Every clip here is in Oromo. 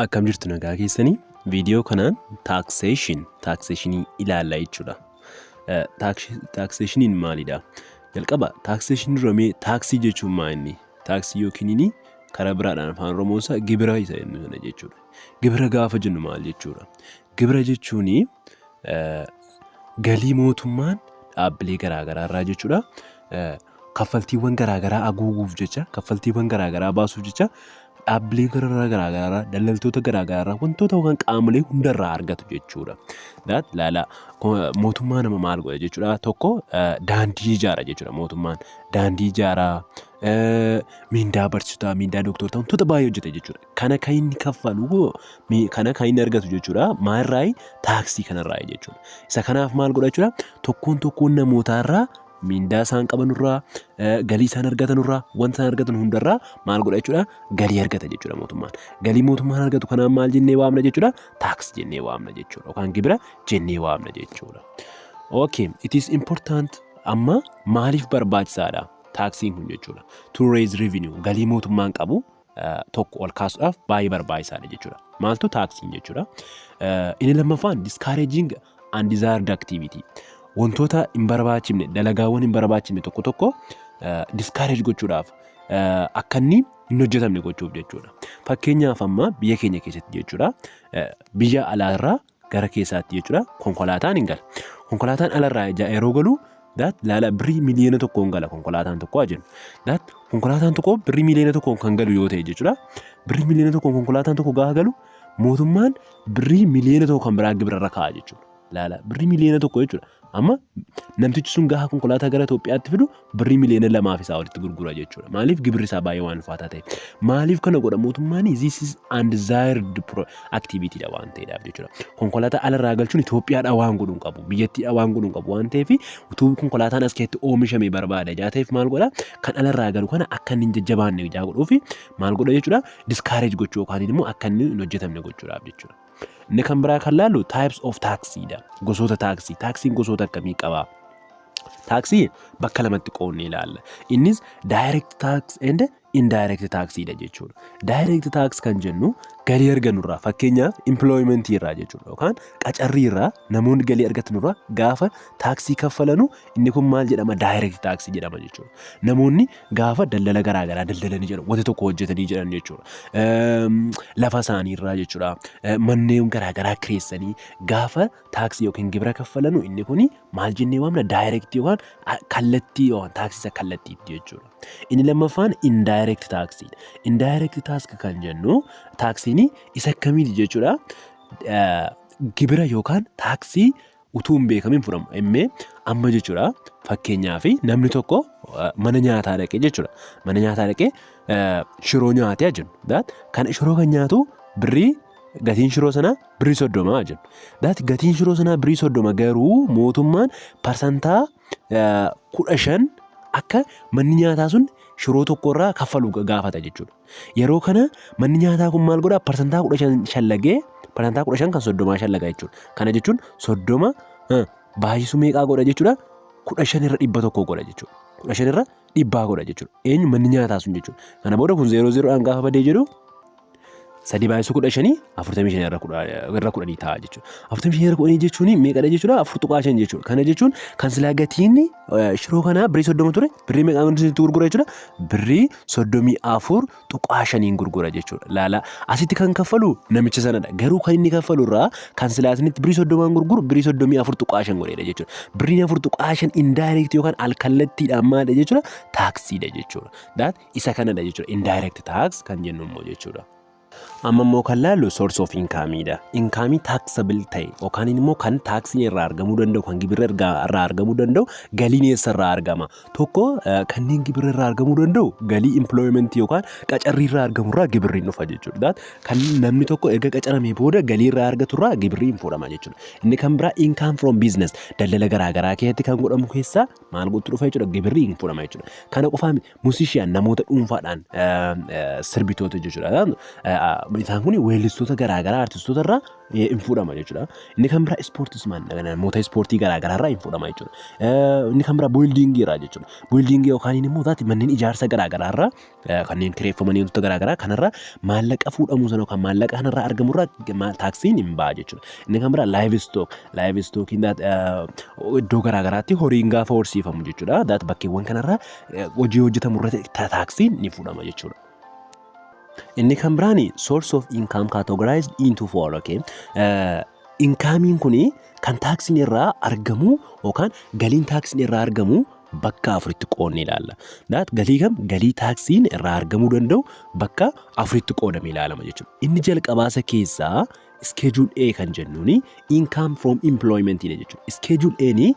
Akkam jirtu, nagaa keessanii? Viidiyoo kanaan taxation, taxationii ilaalla jechuudha. Taxationiin maalidha? Jalqaba taxationii dura mee taaksii jechuun maa inni? Taaksii yookiin inni karaa biraadhaan afaan Oromoon isaa gibira isa jennu sana jechuudha. Gibira gaafa jennu maal jechuudha? Gibira jechuun galii mootummaan dhaabbilee garaagaraa irraa jechuudha, kaffaltiiwwan garaagaraa haguuguuf jecha, kaffaltiiwwan garaagaraa baasuuf jecha dhaabbilee garaagaraa, daldaltoota garaagaraa, wantoota yookaan qaamolee hundarraa argatu jechuudha. Ilaalaa, mootummaan amma maal godha jechuudha? Tokko, daandii ijaara jechuudha. Mootummaan daandii ijaaraa, miindaa barsiisotaa, miindaa dooktorootaa, wantoota baay'ee hojjeta jechuudha. Kana kan inni kaffalu, kana kan inni argatu jechuudha, maalirraayi? Taaksii kanarraayi jechuudha. Isa kanaaf maal godha jechuudha? Tokkoon tokkoon namootaarraa, miindaa isaan qabanurraa, galii isaan argatanurraa, wanta isaan argatan hundarraa maal godha jechuudha? Galii argata jechuudha mootummaan. Galii mootummaan argatu kanaan maal jennee waamna jechuudha? Taaksii jennee waamna jechuudha yookaan gibira jennee waamna jechuudha. Okay, it is important. Amma maaliif barbaachisaadha taaksiin kun jechuudha? To raise revenue, galii mootummaan qabu tokko ol kaasuudhaaf baay'ee barbaachisaadha jechuudha. Maaltu? Taaksiin jechuudha. Inni lammaffaan discouraging undesired activity. Wantoota hin barbaachifne, dalagaawwan hin barbaachifne tokko tokko discourage gochuudhaaf, akka inni hin hojjetamne gochuuf jechuudha. Fakkeenyaaf amma biyya keenya keessatti jechuudha, biyya alaarraa gara keessaatti jechuudha, konkolaataan hin gala. Konkolaataan alarraa yeroo galu, that laala, birrii 1 miiliyoona gala konkolaataan tokko haa jennu. That konkolaataan tokko birrii 1 miiliyoona kan galu yoo ta'e jechuudha. Birrii 1 miiliyoona konkolaataan tokko gaafa galu, mootummaan birrii 1 miiliyoona kan biraa gibira irra kaa'a jechuudha. Laala, birrii 1 miiliyoona jechuudha. Amma namtichi sun gaafa konkolaataa gara Itoophiyaatti fidu birrii 2 miiliyoona isaa olitti gurgura jechuudha. Maaliif? Gibirri isaa baay'ee waan ulfaataa ta'e. Maaliif kana godha mootummaan? This is undesired activity dha waan ta'eedhaaf jechuudha. Konkolaataa alarraa galchuun Itoophiyaadhaa waan godhu hin qabu. Biyyattiidhaa waan godhu hin qabu waan ta'eef, utuu konkolaataan as keessatti oomishame barbaada. Jaa ta'eef maal godha? Kan alarraa galu kana akka inni hin jajjabaanne jaa godhuufi maal godha jechuudha? Discourage gochuu yookaan immoo akka inni hin hojjetamne gochuudhaaf jechuudha. Inni kan biraa kan laallu types of taxiidha. Gosoota taaksii. Taaksiin gosoota akkamii qaba? Taaksii bakka lamatti qoodnee ilaalla. Innis direct tax and indirect taxiidha jechuudha. Direct tax kan jennu galii argannurraa, fakkeenyaaf employmentii irraa jechuudha, yookaan qacarrii irraa namoonni galii argatanurraa gaafa taaksii kaffalanu, inni kun maal jedhama? Direct tax jedhama jechuudha. Namoonni gaafa daldala garaagaraa daldalanii jedhan, wanta tokko hojjetanii jedhan jechuudha. Lafa isaanii irraa jechuudha. Manneen garaagaraa kireessanii gaafa taaksii yookiin gibira kaffalanu, inni kun maal jennee waamna? Direct yookaan kallattii yookaan taaksii isa kallattiitti jechuudha. Inni lammaffaan indirect taxiidha. Indirect tax kan jennu taaksiin isa akkamiiti jechuudha? Gibira yookaan taaksii utuu hin beekamin fudhamu. Immee amma jechuudha, fakkeenyaaf namni tokko mana nyaataa dhaqee jechuudha. Mana nyaataa dhaqee shiroo nyaatee jennu. Kan shiroo kan nyaatu birrii, gatiin shiroo sanaa birrii 30 jennu. That gatiin shiroo sanaa birrii 30, garuu mootummaan 15% akka manni nyaataa sun shiroo tokkorraa kaffalu gaafata jechuudha. Yeroo kana manni nyaataa kun maal godhaa? 15% shallagee, 15% kan 30 shallaga jechuudha. Kana jechuun 30 baay'isuu meeqaa godha jechuudha? 15 irra 100 godha jechuudha. 15 irra 100 godha jechuudha. Eenyu? Manni nyaataa sun jechuudha. Kana booda kun zeeroo zeeroodhaan gaafa badee jedhu, sadii baay'isuu 15, 45 irra 10 ta'a jechuudha. 45 irra 10 jechuun meeqadha jechuudha? 4.5 jechuudha. Kana jechuun kan silaa gatiin shiroo kanaa birrii 30 ture, birrii meeqaan itti gurgura jechuudha? Birrii 34.5n gurgura jechuudha. Laala, asitti kan kaffalu namicha sanadha. Garuu kan inni kaffalu irraa kan silaa isinitti birrii 30n gurguru birrii 34.5 godheedha jechuudha. Birriin 4.5 indirect yookaan alkallattiidhaan maalidha jechuudha? Taaksiidha jechuudha. That isa kanadha jechuudha. Indirect tax kan jennu immoo jechuudha. Amma immoo kan laallu source of incomeidha. Incomeii taxable ta'e yookaan immoo kan taaksiin irraa argamuu danda'u, kan gibirri irraa argamuu danda'u, galiin eessa irraa argama? Tokko, kanneen gibirri irraa argamuu danda'u, galii employment yookaan qacarrii irraa argamu irraa gibirri hin dhufa jechuudha. Kan namni tokko erga qacaramee booda galii irraa argatu irraa gibirri hin fuudhama jechuudha. Inni kan biraa income from business, daldala garaagaraa keessatti kan godhamu keessaa maal godhutu dhufa jechuudha? Gibirri hin fuudhama jechuudha. Kana qofaa miti, musician, namoota dhuunfaadhaan sirbitoota jechuudha. Isaan kun weellistoota garaagaraa, artistoota irraa hin fuudhama jechuudha. Inni kan biraa sportsman, namoota ispoortii garaagaraa irraa hin fuudhama jechuudha. Inni kan biraa buildingii irraa jechuudha. Buildingii yookaan immoo taati manneen ijaarsa garaagaraa irraa, kanneen kireeffamanii, wantoota garaagaraa kanarraa maallaqa fuudhamuu sana yookaan maallaqa kanarraa argamurraa taaksiin hin ba'a jechuudha. Inni kan biraa livestock. Livestockiin iddoo garaagaraatti horiin gaafa horsiifamu jechuudha. That bakkeewwan kanarraa hojii hojjetamu irratti taaksiin ni fuudhama jechuudha. Inni kan biraan source of income categorized into four, okay. Incomeiin kuni kan taaksiin irraa argamu yookaan galiin taaksiin irraa argamu bakka afuritti qoodnee ilaalla. That galii kam? Galii taaksiin irraa argamuu danda'u bakka afuritti qoodamee ilaalama jechuudha. Inni jalqabaasa keessaa Schedule A kan jennuuni income from employment jechuudha. Schedule A ni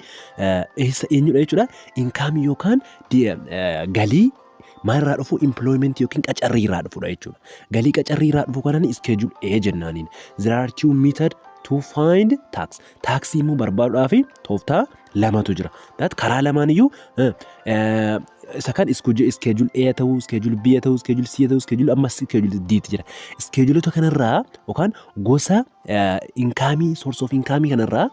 eessa eenyudha jechuudha? Income yookaan galii maalirraa dhufu? Employment yookiin qacarrii irraa dhufudha jechuudha. Galii qacarrii irraa dhufu kanaan Schedule A jennaaniin. There are two method to find tax. Taaksii immoo barbaaduudhaaf tooftaa lamatu jira. That karaa lamaan iyyuu isa kan Schedule A ta'uu, Schedule B ta'uu, Schedule C ta'uu, Schedule ammas Schedule D jira. Scheduleota kanarraa yookaan gosa incomeii, source of incomeii kanarraa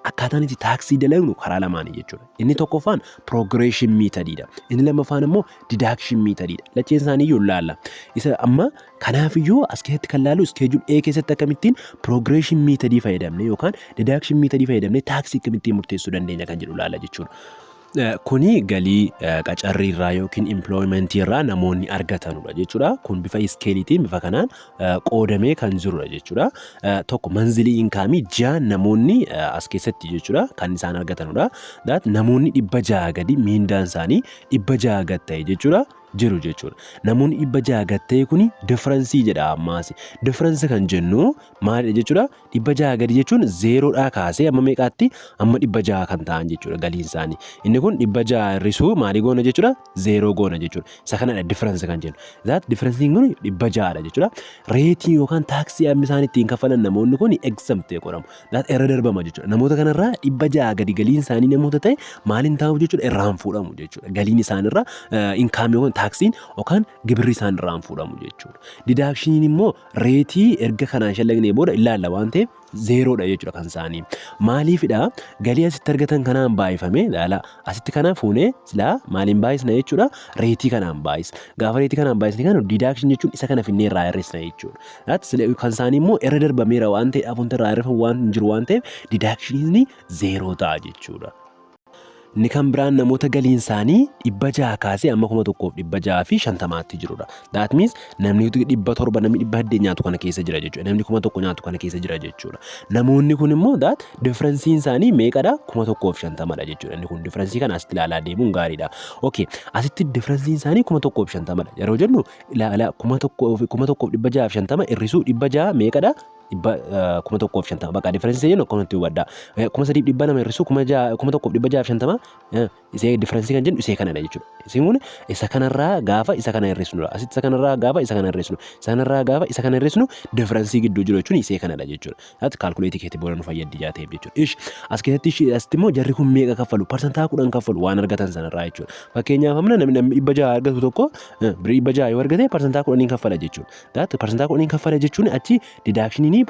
akkaataan itti taaksii dalagnu karaa lamaanii jechuudha. Inni tokkoffaan progression methodidha. Inni lammaffaan immoo deduction methodidha. Lacheen isaanii iyyuu ilaalla. Isa amma kanaafiyyuu as keessatti kan laallu Schedule A keessatti akkamittiin progression methodii fayyadamne yookaan deduction methodii fayyadamne taaksii akkamittiin murteessuu dandeenya kan jedhu ilaalla jechuudha. Kuni galii qacarrii irraa yookiin employmentii irraa namoonni argatanudha jechuudha. Kun bifa scaleiitiin bifa kanaan qoodamee kan jirudha jechuudha. Tokko monthly incomeii ji'a namoonni as keessatti jechuudha kan isaan argatanudha. Namoonni 600 gadi, miindaan isaanii 600 gad ta'e jechuudha, jiru jechuudha. Namoonni 600 gad ta'e kuni differenceii jedha ammaas. Differenceii kan jennu maalidha jechuudha? 600 gadi jechuun zeeroodhaa kaasee amma meeqaatti? Amma 600 kan ta'an jechuudha galiin isaanii. Inni kun 600 hir'isuu maalii goona jechuudha? Zeeroo goona jechuudha. Isa kanadha differenceii kan jennu. That differenceiin kun 600dha jechuudha. Rateii yookaan taaksii amma isaan ittiin kaffalan namoonni kun exempt godhamu. That irra darbama jechuudha. Namoota kanarraa 600 gadi galiin isaanii namoota ta'e maaliin ta'u jechuudha? Irraan fuudhamu jechuudha. Galiin isaanirraa incomeii yookaan taaksiin yookaan gibirri isaan irraan fuudhamu jechuudha. Deductioniin immoo rateii erga kanaan shallagnee booda ilaalla waan ta'eef zeeroodha jechuudha kan isaanii. Maaliifidha? Galii asitti argatan kanaan baay'ifame ilaala. Asitti kana fuunee silaa maaliin baay'isna jechuudha? Rateii kanaan baay'isna. Gaafa rateii kanaan baay'isne kana deduction jechuun isa kana finnee irraa hir'isna jechuudha. Kan isaanii immoo irra darbameera waan ta'eef, wanta irraa hir'ifamu waan hin jiru waan ta'eef, deductioniin zeeroo ta'a jechuudha. Inni kan biraan namoota galiin isaanii 600 kaasee amma 1650tti jirudha. That means namni 700, namni 800 nyaatu kana keessa jira jechuudha. Namni 1000 nyaatu kana keessa jira jechuudha. Namoonni kun immoo that differenceiin isaanii meeqadha? 1050dha jechuudha. Inni kun differenceii kana asitti ilaalaa deemuun gaariidha. Okay, asitti differenceiin isaanii 1050dha. Yeroo jennu ilaalaa, 1650 hir'isuu 600 meeqadha? 1050. Bakka differenceii jennu akkanumatti hubadhaa. 3200 hir'isuu 1650, isee differenceii kan jennu isee kanadha jechuudha. Isiin kun isa kanarraa gaafa isa kana hir'isnudha. Asitti isa kanarraa gaafa isa kana hir'isnu, isa kanarraa gaafa isa kana hir'isnu, differenceii gidduu jiru jechuun isee kanadha jechuudha. Ati calculateii keetti booda nu fayyaddi jaa ta'eef jechuudha. Ish, as keessatti asitti immoo jarri kun meeqa kaffalu? 10% kaffalu waan argatan sanarraa jechuudha. Fakkeenyaaf amma namni 600 argatu tokko birrii 600 yoo argate 10%n kaffala jechuudha. That 10%n kaffala jechuun achi deductioniin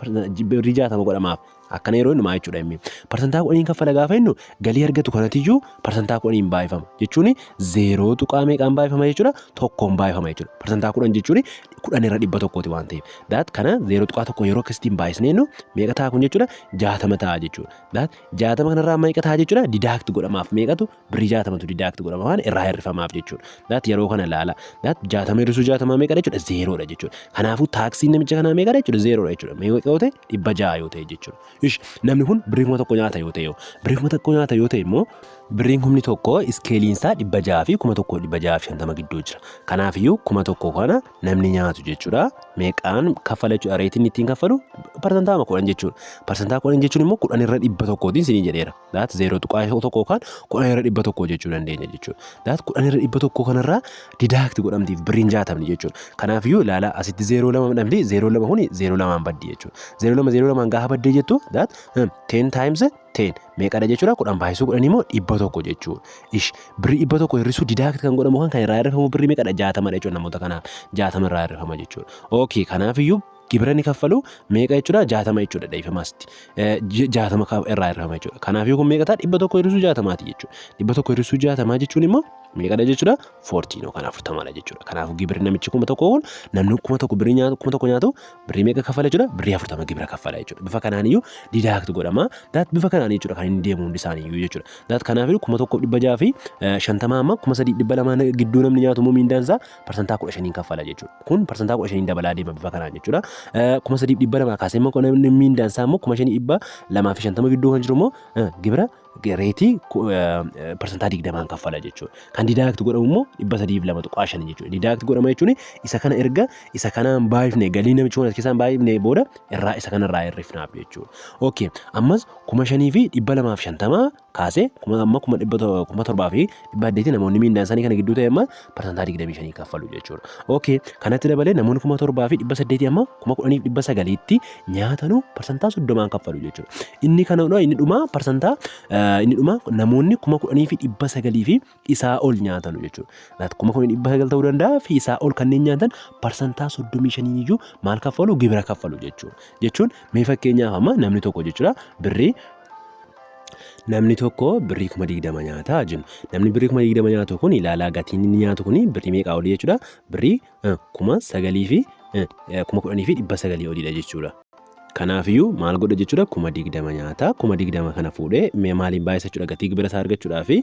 birrii 60 godhamaaf. Akkana yeroo inni maal jechuudha inni? 10%n kaffala gaafa jennu, galii argatu kanatiyyuu 10%n baay'ifama. Jechuun zeeroo tuqaa meeqaan baay'ifama jechuudha? Tokkoon baay'ifama jechuudha. 10% jechuun 10 irra 100ti waan ta'eef. That kana 0.1 yeroo akkasittiin baay'isnee jennu meeqa ta'a kun jechuudha? 60 ta'a jechuudha. That 60 kanarraa meeqa ta'a jechuudha? Deduct godhamaaf meeqatu? Birrii 60tu deduct godhama waan irraa hir'ifamaaf jechuudha. That yeroo kana ilaala. That 60 hir'isuu 60 meeqadha jechuudha? Zeeroodha jechuudha. Kanaafuu taaksiin namicha kanaa meeqadha jechuudha? Zeeroodha jechuudha. Meeqa yoo ta'e? 600 yoo ta'e jechuudha. Ish, namni kun birrii 1000 nyaata yoo ta'e, birrii 1000 nyaata yoo ta'e immoo, birriin 1000 scaleiin isaa 600 fi 1650 gidduu jira. Kanaafiyyuu 1000 kana namni nyaatu jechuudha. Meeqaan kaffala jechuudha? Rateiin ittiin kaffalu 10% jechuudha. 10% jechuun immoo 10 irra 100tiin sinii jedheera. That 0.1 yookaan 10 irra 100 jechuu dandeenya jechuudha. That 10 irra 100 kanarraa deduct godhamtiif birriin 60 jechuudha. Kanaafiyyuu ilaala, asitti zeeroo lama dhabdee, zeeroo lama kuni zeeroo lamaan baddi jechuudha. Zeeroo lama zeeroo lamaan gaafa baddee jettu That 10 times 10 meeqadha jechuudha? 10 baay'isuu 10 immoo 100 jechuudha. Ish, birrii 100 hir'isuu deduct kan godhamu kan irraa hir'ifamu birrii meeqadha? 60dha jechuudha. Namoota kanaaf 60 irraa hir'ifama jechuudha. Okay, kanaaf iyyuu gibira ni kaffalu meeqa jechuudha? 60 jechuudha. Dhiifamaasti 60 irraa hir'ifama jechuudha. Kanaaf iyyuu kun meeqa ta'a? 100 hir'isuu 60ti jechuudha. 100 hir'isuu 60 jechuun immoo meeqadha jechuudha? 40 yookaan 40dha jechuudha. Kanaafuu gibirri namichi 1000 kun, namni 1000 birrii nyaatu, 1000 nyaatu birrii meeqa kaffala jechuudha? Birrii 40 gibira kaffala jechuudha. Bifa kanaan iyyuu deduct godhama. That bifa kanaan jechuudha kan inni deemu hundi isaanii iyyuu jechuudha. That kanaaf 1650 amma 3200 gidduu namni nyaatu immoo miindaan isaa 15% kaffala jechuudha. Kun 15% dabalaa deema bifa kanaan jechuudha. 3200 kaasee immoo namni miindaan isaa immoo 5250 gidduu kan jiru immoo gibira rate 20% kaffala jechuudha. Kan deduct godhamu immoo 302.5 jechuudha. Deduct godhama jechuun isa kana erga isa kanaan baay'ifne, galii namichi kun as keessaan baay'ifne booda irraa isa kanarraa hir'ifnaaf jechuudha. Okay, ammas 5250 kaasee amma 7800 namoonni miindaan isaanii kana gidduu ta'e amma 25% kaffalu jechuudha. Okay, kanatti dabalee namoonni 7800 amma 10,900tti nyaatanu 30% kaffalu jechuudha. Inni kana inni dhumaa parsantaa inni dhumaa namoonni 10,900 fi isaa ol nyaatanu jechuudha. 10,900 ta'uu danda'a fi isaa ol kanneen nyaatan 35% iyyuu maal kaffalu? Gibira kaffalu jechuudha. Jechuun mee fakkeenyaaf amma namni tokko jechuudha birrii namni tokko birrii 20,000 nyaataa jennu. Namni birrii 20,000 nyaatu kun, ilaalaa, gatiin inni nyaatu kun birrii meeqaa olii jechuudha? Birrii 9,000 fi 10,900 oliidha jechuudha. Kanaafiyyuu maal godha jechuudha? 20,000 nyaata. 20,000 kana fuudhee mee maaliin baay'isa jechuudha? Gatii gibira isaa argachuudhaa fi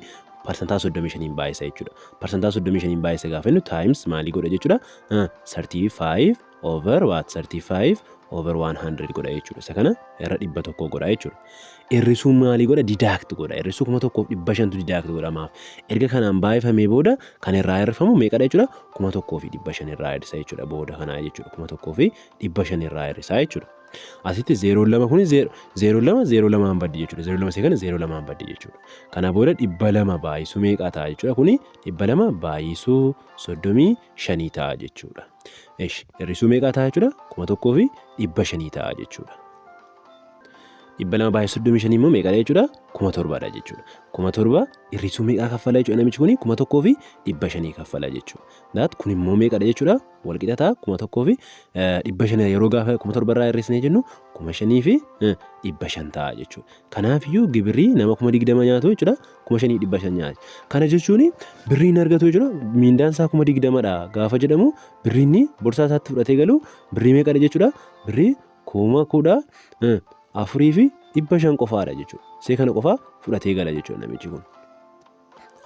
35% baay'isa jechuudha. 35% baay'isa gaafa jennu times maalii godha jechuudha? 35 over what? 35 over 100 godha jechuudha. Isa kana irra 100 godha jechuudha. Hir'isuu maalii godha? Deduct godha. Hir'isuu 1500tu deduct godhamaaf. Erga kanaan baay'ifamee booda kan irraa hir'ifamu meeqadha jechuudha? 1500 irraa hir'isa jechuudha booda kanaa jechuudha. 1500 irraa hir'isaa jechuudha. Asitti zeeroon lama kuni zeeroo lama zeeroo lamaan baddi jechuudha. Zeeroo lama kana zeeroo lamaan baddi jechuudha. Kana booda 200 baay'isuu meeqaa ta'a jechuudha? Kuni 200 baay'isuu 35 ta'a jechuudha. Eshi, hir'isuu meeqaa ta'a jechuudha? 1500 ta'a jechuudha. 200 baay'isuu 35 immoo meeqadha jechuudha? 7,000dha jechuudha. 7,000 hir'isuu meeqaa kaffala jechuudha namichi kuni? 1500 kaffala jechuudha. That kun immoo meeqadha jechuudha? Wal qixa ta'a 1500 yeroo gaafa 7,000 irraa hir'isnee jennu 5500 ta'a jechuudha. Kanaafiyyuu gibirri nama 20,000 nyaatu jechuudha 5500 nyaata. Kana jechuun birrii inni argatu jechuudha, miindaan isaa 20,000dha gaafa jedhamu, birrii inni borsaa isaatti fudhatee galu birrii meeqadha jechuudha? Birrii 14,500 qofaadha jechuudha. Isee kana qofaa fudhatee gala jechuudha namichi kun.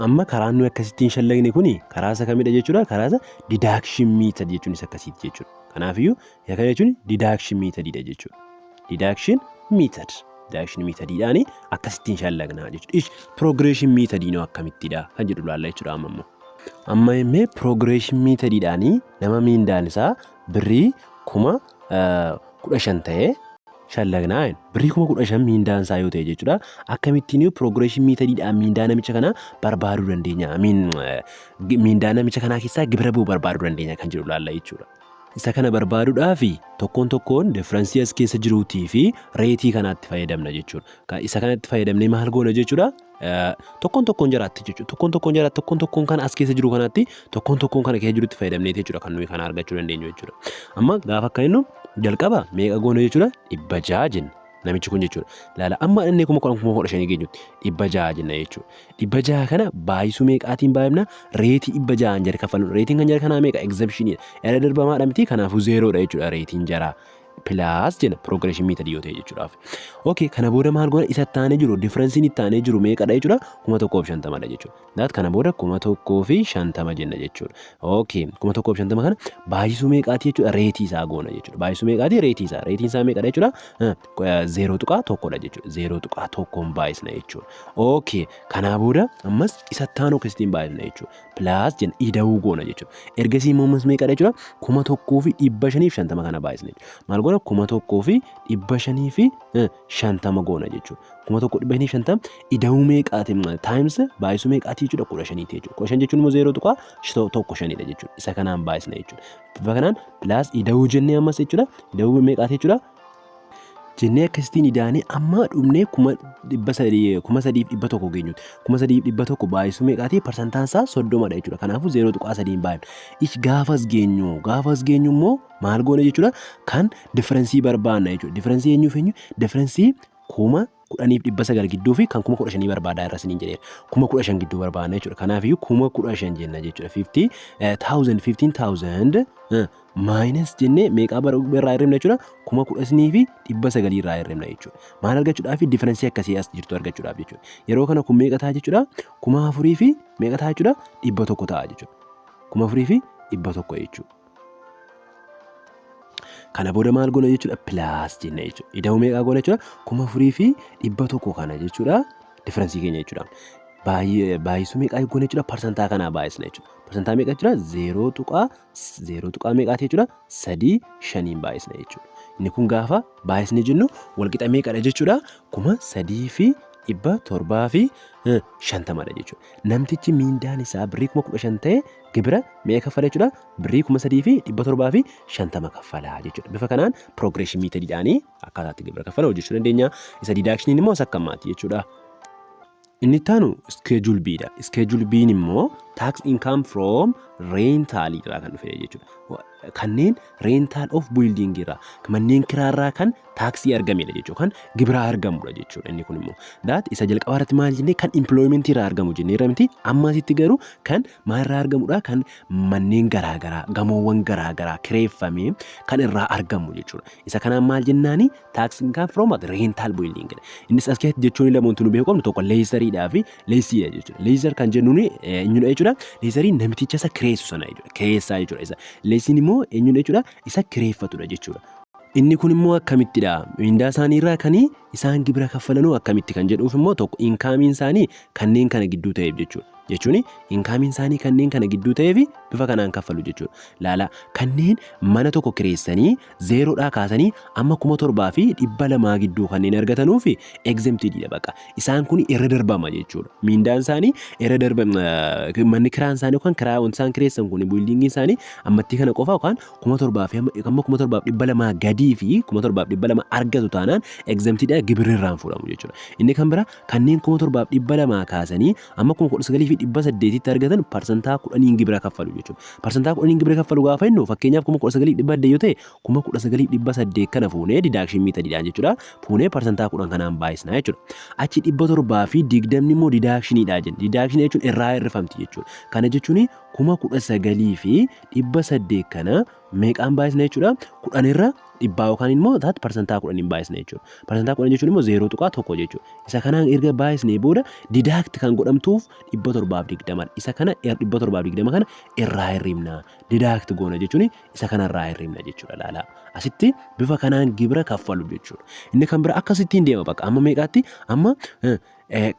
Amma karaan nuyi akkasittiin shallagne kuni karaa isa kamidha jechuudha? Karaa isa deduction method jechuun isa akkasiiti jechuudha. Kanaafiyyuu isa kana jechuun deduction methodidha jechuudha. Deduction method. Deduction methodidhaan akkasittiin shallagnaa jechuudha. Ish, progression methodii akkamittidha kan jedhu ilaalla jechuudha amma immoo. Amma immoo progression methodidhaan nama miindaan isaa birrii 15,000 ta'e shallagnaa. Birrii 15,000 miindaan isaa yoo ta'e jechuudha. Akkamittiin progression methodidhaan miindaa namicha kanaa barbaaduu dandeenya? Miindaa namicha kanaa keessaa gibira bu'u barbaaduu dandeenya kan jedhu ilaalla jechuudha. Isa kana barbaaduudhaaf tokkoon tokkoon difference as keessa jiruutii fi rate kanaatti fayyadamna jechuudha. Isa kanatti fayyadamnee maal goona jechuudha? Tokkoon tokkoon jaraatti jechuudha. Tokkoon tokkoon jaraatti, tokkoon tokkoon kan as keessa jiru kanaatti, tokkoon tokkoon kana keessa jirutti fayyadamnee jechuudha kan nuyi kana argachuu dandeenyu jechuudha. Amma gaafa akka inni jalqaba meeqa goona jechuudha? 600 jenna. Namichi kun jechuudha. Laala, amma inni 10,000, 15,000 geenyutti 600 jenna jechuudha. 600 kana baay'isuu meeqaatiin baay'ifna? Rate 600n jara kaffalu. Rateiin kan jara kanaa meeqa? Exemptioniidha. Irra darbamaadha miti, kanaafuu zeeroodha jechuudha rateiin jaraa. Plus jenna progression method yoo ta'e jechuudhaaf. Okay, kana booda maal goona? Isa itti jiru, differenceiin itti aanee jiru meeqadha jechuudha? 1050dha jechuudha. That kana booda 1050 jenna jechuudha. Okay, 1050 kana baay'isuu meeqaati jechuudha? Rate isaa goona jechuudha. Baay'isuu meeqaati? Rate isaa. Rateiin isaa meeqadha jechuudha? 0.1dha jechuudha. 0.1n baay'isna jechuudha. Okay, kanaa booda ammas isa itti aanu akkasittiin baay'isna jechuudha. Plus jenna, ida'uu goona jechuudha. Ergasii immoo ammas meeqadha jechuudha? 1550 kana baay'isna jechuudha. Maal goona? 1550 goona jechuudha. 1550 ida'uu meeqaati? Times baay'isuu meeqaati jechuudha? 15ti jechuudha. 15 jechuun immoo 0.15dha jechuudha. Isa kanaan baay'isna jechuudha. Bifa kanaan plus ida'uu jennee ammas jechuudha. Ida'uu meeqaati jechuudha? Jennee akkasittiin idaanee amma dhumnee 3,100 geenyutti. 3,100 baay'isuu meeqaati? Parsantaan isaa 30dha jechuudha. Kanaafuu 0.3 baay'ifna. Ich gaafas geenyu immoo maal goona jechuudha? Kan difference barbaanna jechuudha. Difference eenyuuf eenyu? Difference 10,900 gidduu fi kan 15,000 barbaadaa irra isiniin jedheera. 15,000 gidduu barbaanna jechuudha. Kanaafiyyuu 15,000 jenna jechuudha. 50,000, 15,000 minus jennee meeqaa irraa hirribna jechuudha? 10,900 irraa hirribna jechuudha. Maal argachuudhaaf? Difference akkasii as jirtu argachuudhaaf jechuudha. Yeroo kana kun meeqa ta'a jechuudha? 4,000 fi meeqa ta'a jechuudha? 100 ta'a jechuudha. 4,100 jechuudha. Kana booda maal goona jechuudha? Plus jenna jechuudha. Ida'uu meeqaa goona jechuudha? 4,100 kana jechuudha. Difference keenya jechuudha. Baay'isuu meeqaa goona jechuudha? Parsantaa kanaa baay'isna jechuudha. Parsantaa meeqa jechuudha? Zeeroo tuqaa meeqaati jechuudha? 35n baay'isna jechuudha. Inni kun gaafa baay'isne jennu walqixa meeqadha jechuudha? 3,750dha jechuudha. Namtichi miindaan isaa birrii 15,000 ta'e gibira meeqa kaffala jechuudha? Birrii 3,750 kaffala jechuudha. Bifa kanaan progression methodiidhaanii akkaataa itti gibira kaffala hojjechuu dandeenya. Isa deductioniin immoo isa akkamaati jechuudha. Inni itti aanu schedule B dha. Schedule B immoo tax income from rental irraa kan dhufe jechuudha. Kanneen rental of building irraa, manneen kiraarraa kan taaksii argamedha jechuudha. Kan gibiraa argamudha jechuudha inni kun immoo. That isa jalqabaa irratti maal jennee? Kan employment irraa argamu jennee irra miti. Amma asitti garuu kan maal irraa argamudha? Kan manneen garaagaraa, gamoowwan garaagaraa kireeffamee kan irraa argamu jechuudha. Isa kanaan maal jennaani? Tax income from rental building. Innis as keessatti jechuun lamoonni nu beekuu qabnu tokko lessoriidhaa fi lesseedha jechuudha. Lessor kan jennuun eenyudha jechuudha? Lessoriin namticha isa kireessu sana jechuudha. Kireessaa jechuudha isa. Lesseen immoo eenyudha jechuudha? Isa kireeffatudha jechuudha. Inni kun immoo akkamittidha? Mindaa isaanii irraa kan isaan gibira kaffalanuu akkamitti kan jedhuuf immoo tokko incomeiin isaanii kanneen kana gidduu ta'eef jechuudha. Jechuun incomeiin isaanii kanneen kana gidduu ta'eef bifa kanaan kaffalu jechuudha. Laala, kanneen mana tokko kireessanii zeeroodhaa kaasanii amma 7,200 gidduu kanneen argatanuuf exemptedidha baqa. Isaan kun irra darbama jechuudha. Miindaan isaanii irra darbama, manni kiraan isaanii yookaan kiraa wanti isaan kireessan kun, buildingiin isaanii ammatti kana qofa yookaan 7,000 fi amma 7,200 gadii fi 7,200 argatu taanaan exemptedha, gibirri irraan fuudhamu jechuudha. Inni kan biraa kanneen 7,200 kaasanii amma 19,800tti argatan parsantaa 10n gibira kaffalu jechuudha. Parsantaa 10n gibira kaffalu gaafa jennu, fakkeenyaaf 19,800 yoo ta'e, 19,800 kana fuunee deduction methodiidhaan jechuudha. Fuunee parsantaa 10 kanaan baay'isna jechuudha. Achi 720n immoo deductioniidha jenna. Deductionii jechuun irraa hir'ifamti jechuudha. Kana jechuun 19,800 kana meeqaan baay'isna jechuudha? 10 irra dhibbaa yookaan immoo taat parsantaa 10n baay'isna jechuudha. Parsantaa 10 jechuun immoo 0.1 jechuudha. Isa kanaan erga baay'isnee booda deduct kan godhamtuuf 720dha. Isa kana 720 kana irraa hir'ifna. Deduct goona jechuun isa kana irraa hir'ifna jechuudha laalaa. Asitti bifa kanaan gibira kaffalu jechuudha. Inni kan bira akkasittiin deema bakka amma meeqaatti? Amma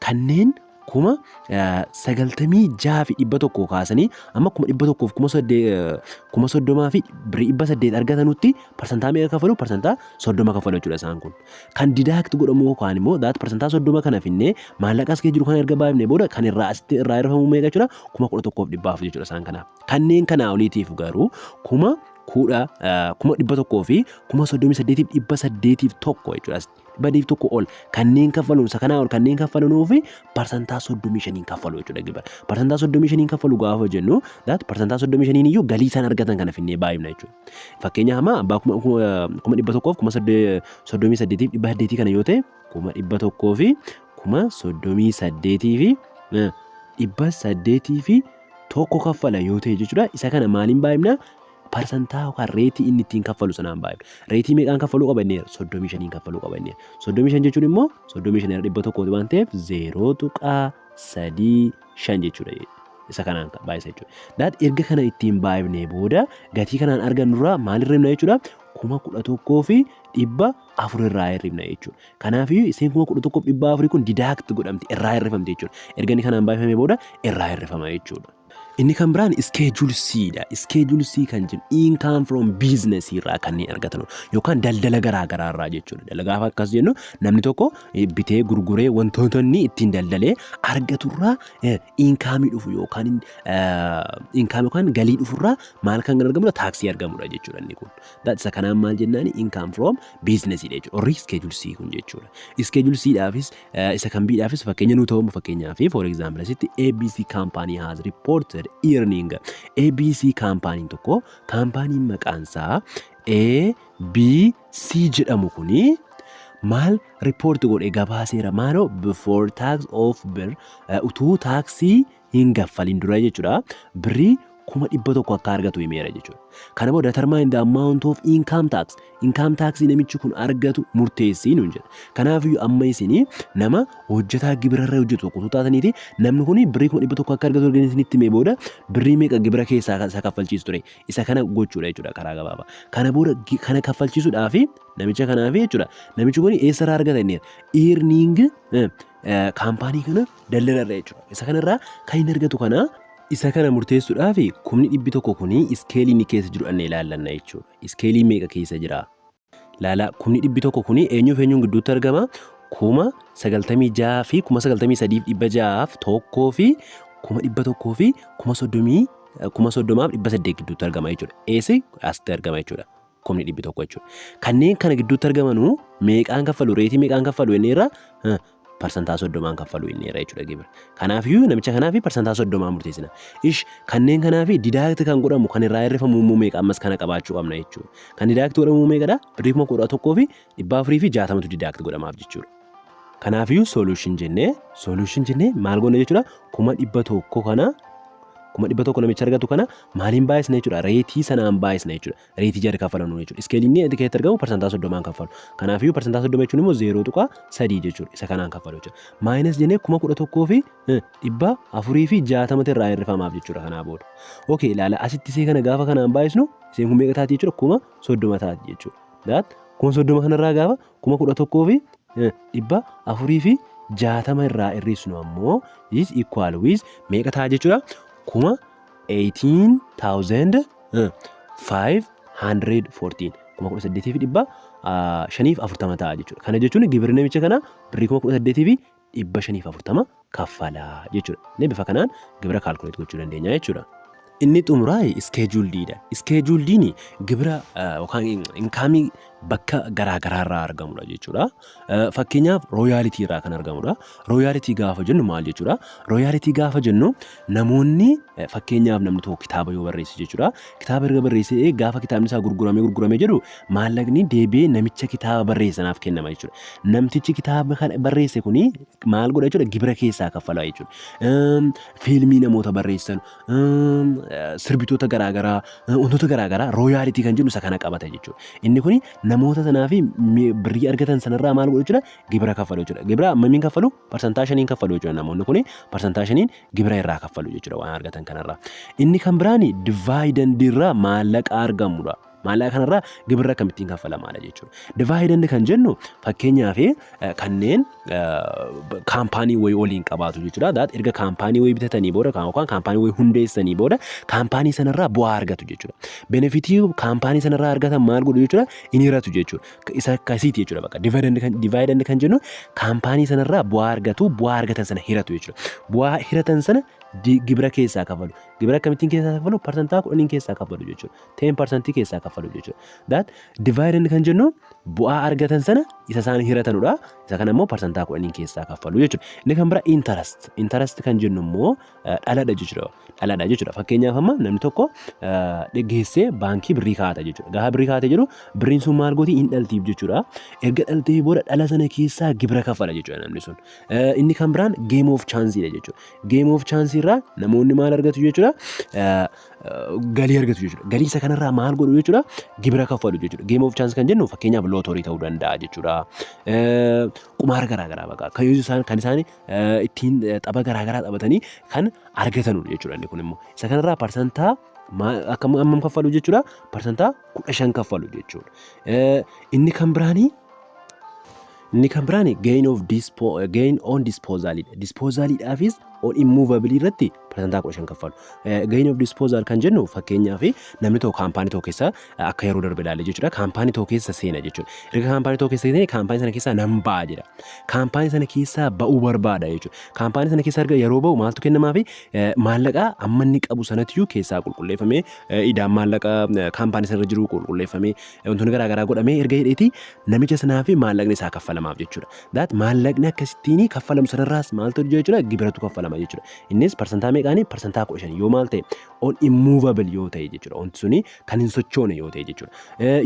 kanneen 96,100 kaasanii amma 100,000 30,800 birrii argatanutti parsantaa meeqa kaffalu? Parsantaa 30 kaffalu jechuudha isaan kun. Kan deduct godhamu yookaan immoo that parsantaa 30 kana finnee maallaqa as keessa jiru kana erga baafnee booda kan irraa asitti irraa hir'ifamu meeqa jechuudha? 11,400 jechuudha isaan kanaaf. Kanneen kanaa oliitiif garuu 138,801 jechuudha. 101 ol kanneen kaffaluun, isa kanaa ol kanneen kaffalanuu fi parsantaa 35n kaffalu jechuudha gibira. Parsantaa 35n kaffalu gaafa jennu, that parsantaa 35n iyyuu galii isaan argatan kana finnee baay'ifna jechuudha. Fakkeenyaaf amma abbaa 138,800 kana yoo ta'e, 138,801 kaffala yoo ta'e jechuudha. Isa kana maaliin baay'ifna? Parsantaa yookaan rateii inni ittiin kaffalu sanaan baay'ifna. Rateii meeqaan kaffaluu qaba inni? 35n kaffaluu qaba inni. 35 jechuun immoo 35 irra 100 waan ta'eef 0.35 jechuudha. Isa kanaan baay'isa jechuudha. That erga kana ittiin baay'ifnee booda gatii kanaan argannurraa maal hir'ifna jechuudha? 11,400 irraa hir'ifna jechuudha. Kanaafiyyuu isheen 11,400 kun deduct godhamti, irraa hir'ifamti jechuudha. Erga inni kanaan baay'ifamee booda irraa hir'ifama jechuudha. Inni kan biraan Schedule C dha. Schedule C kan jennu income from business irraa kanneen argatan yookaan daldala garaa garaa irraa jechuudha. Daldala gaafa akkas jennu, namni tokko bitee gurguree wantoota inni ittiin daldalee argaturraa income dhufu yookaan income yookaan galii dhufurraa maal kan argamudha? Taaksii argamudha jechuudha inni kun. Isa kanaan maal jennaani? Income from business dha jechuudha. Warri Schedule C kun jechuudha. Schedule C dhaafis isa kan B dhaafis fakkeenya nu ta'u, fakkeenyaaf, for example, asitti ABC company has reported earning. ABC kaampaaniin tokko, kaampaaniin maqaan isaa ABC jedhamu kuni maal report godhe? Gabaaseera. Maaloo? Before tax of bir, utuu taaksii hin gaffalin dura jechuudha, birrii 100,000 akka argatu himeera jechuudha. Kana booda determine the amount of income tax. Income tax namichi kun argatu murteessii nuun jedha. Kanaafiyyuu amma isin nama hojjetaa gibirarra hojjetu tokko taataniiti, namni kun birrii 100,000 akka argatu erga isinitti himee booda birrii meeqa gibira keessaa isa kaffalchiisu ture? Isa kana gochuudha jechuudha karaa gabaabaa. Kana booda kana kaffalchiisuudhaaf namicha kanaaf jechuudha. Namichi kun eessarraa argata inni? Earning kaampaanii kana daldalarra jechuudha. Isa kanarraa kan inni argatu kana, isa kana murteessuudhaaf 100,000 kuni scale inni keessa jiru annee ilaallanna jechuudha. Scale meeqa keessa jira? Laala, 100,000 kuni eenyuuf eenyuun gidduutti argama? 96,000 fi 93,601 fi 100,000 fi 30,800 gidduutti argama jechuudha. Eessi asitti argama jechuudha. 100,000 jechuudha. Kanneen kana gidduutti argamanuu meeqaan kaffalu? Rate meeqaan kaffalu inni irraa? 30% kaffalu inni irra jechuudha gibira. Kanaafiyyuu namicha kanaaf 30% murteessina. Ish, kanneen kanaaf deduct kan godhamu, kan irraa hir'ifamu immoo meeqa? Ammas kana qabaachuu qabna jechuudha. Kan deduct godhamu meeqadha? Birrii 11,460tu deduct godhamaaf jechuudha. Kanaafiyyuu solution jennee maal goona jechuudha? 100,000 kana, 100,000 namicha argatu kana maaliin baay'isna jechuudha? Rate sanaan baay'isna jechuudha. Rate jara kaffalanuu jechuudha. Scale inni keessatti argamu 30% kaffalu. Kanaafiyyuu 30% jechuun immoo 0.3 jechuudha. Isa kanaan kaffalu jechuudha. Minus jennee 11,460 irraa hir'ifamaaf jechuudha kanaa booda. Okay, ilaala, asitti isee kana gaafa kanaan baay'isnu iseen kun meeqa taati jechuudha? 30,000 taati jechuudha. That 30,000 kanarraa gaafa 11,460 irraa hir'isnu ammoo is equal with meeqa ta'a jechuudha? 18,514, 18,540 ta'a jechuudha. Kana jechuun gibirri namicha kana birrii 18,540 kaffalaa jechuudha. Inni bifa kanaan gibira calculate gochuu dandeenya jechuudha. Inni xumuraa Schedule D dha. Schedule D'n gibira yookaan income bakka garaa garaarraa argamudha jechuudha. Fakkeenyaaf, royalty irraa kan argamudha. Royalty gaafa jennu maal jechuudha? Royalty gaafa jennu, namoonni, fakkeenyaaf, namni tokko kitaaba yoo barreesse jechuudha. Kitaaba erga barreessee gaafa kitaabni isaa gurguramee gurguramee jedhu, maallaqni deebi'ee namicha kitaaba barreesse sanaaf kennama jechuudha. Namtichi kitaaba kana barreesse kuni maal godha jechuudha? Gibira keessaa kaffala jechuudha. Fiilmii namoota barreessan, sirbitoota garaa garaa, wantoota garaa garaa royalty kan jennu isa kana qabata jechuudha. Inni kuni namoota sanaa fi birrii argatan sanarraa maal godhu jechuudha? Gibira kaffalu jechuudha. Gibira hammamiin kaffalu? 5% kaffalu jechuudha. Namoonni kuni 5% gibira irraa kaffalu jechuudha waan argatan kanarraa. Inni kan biraan dividend irraa maallaqa argamudha. Maallaqa kanarraa gibirri akkamittiin kaffalamaadha jechuudha. Dividend kan jennu, fakkeenyaaf, kanneen kaampaanii wayii waliin qabaatu jechuudha. That erga kaampaanii wayii bitatanii booda yookaan kaampaanii wayii hundeessanii booda kaampaanii sanarraa bu'aa argatu jechuudha. Benefit kaampaanii sanarraa argatan maal godhu jechuudha? Inni hiratu jechuudha. Isa akkasiiti jechuudha bakka. Dividend kan jennu kaampaanii sanarraa bu'aa argatu, bu'aa argatan sana hiratu jechuudha. Bu'aa hiratan sana gibira keessaa kafalu. Gibira akkamittiin keessaa kafalu? 10% keessaa kafalu jechuudha. 10% keessaa kafalu jechuudha. That dividend kan jennu bu'aa argatan sana isa isaan hiratanudha. Isa kana immoo 10% keessaa kaffalu jechuudha. Inni kan biraa interest. Interest kan jennu immoo dhaladha jechuudha. Dhaladha jechuudha. Fakkeenyaaf, amma namni tokko geessee baankii birrii kaa'ata jechuudha. Gaafa birrii kaa'ate jedhu, birriin sun maal gooti? Hin dhaltiif jechuudha. Erga dhaltee booda dhala sana keessaa gibira kaffala jechuudha namni sun. Inni kan biraan game of chance dha jechuudha. Game of chance irraa namoonni maal argatu jechuudha? Galii argatu jechuudha. Galii isa kanarraa maal godhu jechuudha? Gibira kaffalu jechuudha. Game of chance kan jennu, fakkeenyaaf, lootorii ta'uu danda'a jechuudha. Qumaara garaa garaa bakka kan isaan ittiin tapha garaa garaa taphatanii kan argatanu jechuudha inni kun immoo. Isa kanarraa parsantaa akka hammam kaffalu jechuudha? 15% kaffalu jechuudha. Inni kan biraanii gain on disposal dha. Disposaliidhaafis On immovable irratti 15% kaffalu. Gain of disposal kan jennu, fakkeenyaaf, namni tokko kaampaanii tokko keessa, akka yeroo darbe ilaalle jechuudha. Kaampaanii tokko keessa seena jechuudha. Erga kaampaanii tokko keessa seene, kaampaanii sana keessaa nan ba'a jedha. Kaampaanii sana keessaa ba'uu barbaada jechuudha. Kaampaanii sana keessa erga yeroo ba'u maaltu kennamaafi? Maallaqa amma inni qabu sanatiyyuu keessaa qulqulleeffamee, idaan maallaqa kaampaanii sanarra jiru qulqulleeffamee, wantoonni garaa garaa godhamee erga hidheeti namicha sanaa fi maallaqni isaa kaffalamaaf jechuudha. That maallaqni akkasittiin kaffalamu sanarraas maaltu jira jechuudha? Gibiratu kaffalama jechuudha. Innis parsantaa meeqaanii? 15% yoo maal ta'e? On immovable yoo ta'e jechuudha. Wanti suni kan hin sochoone yoo ta'e jechuudha.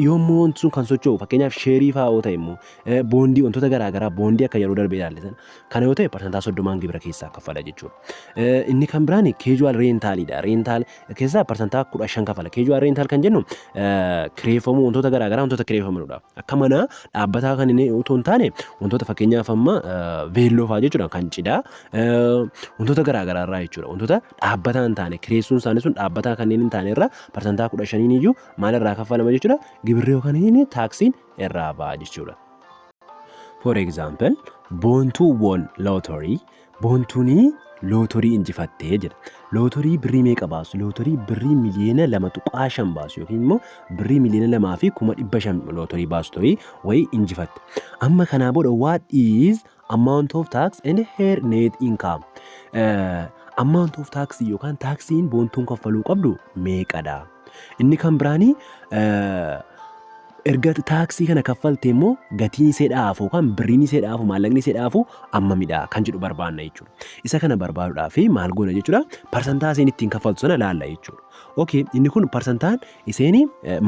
Yommuu wanti sun kan socho'u, fakkeenyaaf sheerii fa'aa yoo ta'e immoo, boondii, wantoota garaa garaa, boondii akka yeroo darbe ilaalle sana kana yoo ta'e, 30%n gibira keessaa kaffala jechuudha. Inni kan biraan casual rentaliidha. Rental keessaa 15% kaffala. Casual rental kan jennu kireeffamuu wantoota garaa garaa, wantoota kireeffamanudha. Akka mana dhaabbataa kan inni otoo hin taane, wantoota fakkeenyaaf amma veelloo fa'aa jechuudha, kan cidhaa, wantoota garaa garaa irraa jechuudha. Wantoota dhaabbataa hin taane, kireessuun isaanii sun dhaabbataa kanneen hin taane irraa 15%n iyyuu maal irraa kaffalama jechuudha? Gibirri yookaan inni taaksiin irraa ba'a jechuudha. For example, Boontuu won lottery. Boontuunii lootorii injifattee jedha. Lootorii birrii meeqa baasu? Lootorii birrii miliyoona 2.5 baasu yookiin immoo birrii 2,500,000 lootorii baasu ta'ii wayii injifatte. Amma kanaa booda, what is amount of tax and her net income? Amount of tax yookaan taaksiin Boontuun kaffaluu qabdu meeqadha? Inni kan biraanii, erga taaksii kana kaffalte immoo gatiin isee dhaafu yookaan birriin isee dhaafu, maallaqni isee dhaafu ammamidha kan jedhu barbaanna jechuudha. Isa kana barbaaduudhaaf maal goona jechuudha? Parsantaa isheen ittiin kaffaltu sana laalla jechuudha. Okay, inni kun parsantaan isheen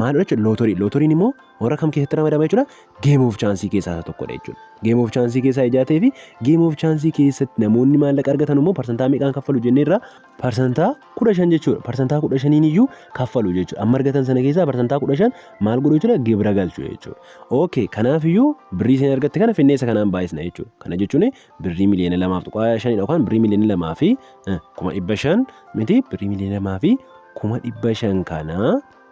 maal jechuudha? Lootorii. Lootoriin immoo warra kam keessatti ramadama jechuudha? Game of chance keessaa isa tokkodha jechuudha. Game of chance keessaa ijaa ta'ee fi game of chance keessatti namoonni maallaqa argatan immoo parsantaa meeqaan kaffalu jennee irraa? 15% jechuudha. 15%n iyyuu kaffalu jechuudha. Amma argatan sana keessaa 15% maal godhu jechuudha? Gibira galchu jechuudha. Okay, kanaaf iyyuu birrii isheen argatte kana finnee isa kanaan baay'isna jechuudha. Kana jechuun birrii miliyoona 2.5dha yookaan birrii 2,500,000 miti, birrii 2,500,000 kana,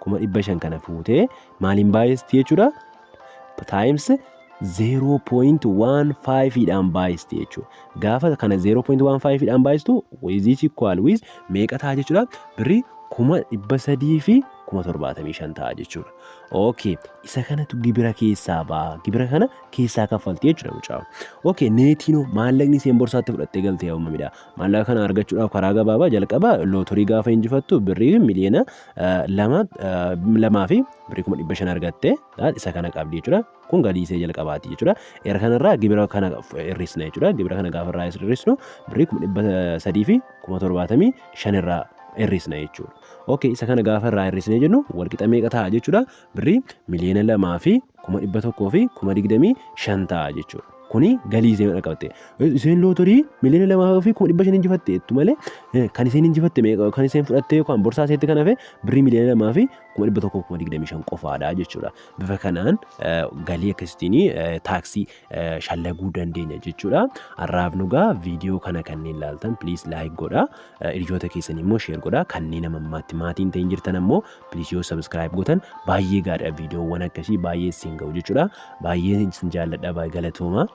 500,000 kana fuutee maaliin baay'isti jechuudha? Times 0.15 dhaan baay'isti jechuudha. Gaafa kana 0.15 dhaan baay'istu, with equal with meeqa ta'a jechuudha? Birrii 375,000 ta'a jechuudha. Okay, isa kanatu gibira keessaa ba'a. Gibira kana keessaa kaffalti jechuudha mucaa. Okay, netiinoo maallaqni isheen borsaatti fudhattee galtee hammamidha? Maallaqa kana argachuudhaaf karaa gabaabaa jalqaba lootorii gaafa injifattu birrii miliyoona lama lamaa fi birrii 500,000 argatte, isa kana qabdi jechuudha. Kun galii ishee jalqabaati jechuudha. Era kanarraa gibira kana hir'isna jechuudha. Gibira kana gaafa irraa hir'isnu birrii 375,000 irraa hir'isna jechuudha. Okay, isa kana gaafa irraa hir'isnee jennu walqixa meeqa ta'a jechuudha? Birrii 2,125,000 ta'a jechuudha. Kuni galii isheen qabatte. Isheen lootorii 2,500,000 injifatte jettu malee, kan isheen injifatte meeqa? Kan isheen fudhatte yookaan borsaa isheetti kan hafe birrii 2,125,000 qofaadha jechuudha. Bifa kanaan galii akkasittiin taaksii shallaguu dandeenya jechuudha. Har'aaf nugaa viidiyoo kana kanneen ilaaltan, please like godhaa. Hiriyoota keessan immoo share godhaa. Kanneen amma ammaatti maatiin ta'in jirtan ammoo, please yoo subscribe gootan baay'ee gaariidha. Viidiyoowwan akkasii baay'ee isin ga'u jechuudha. Baay'ee isin jaalladha, baay'ee galatooma.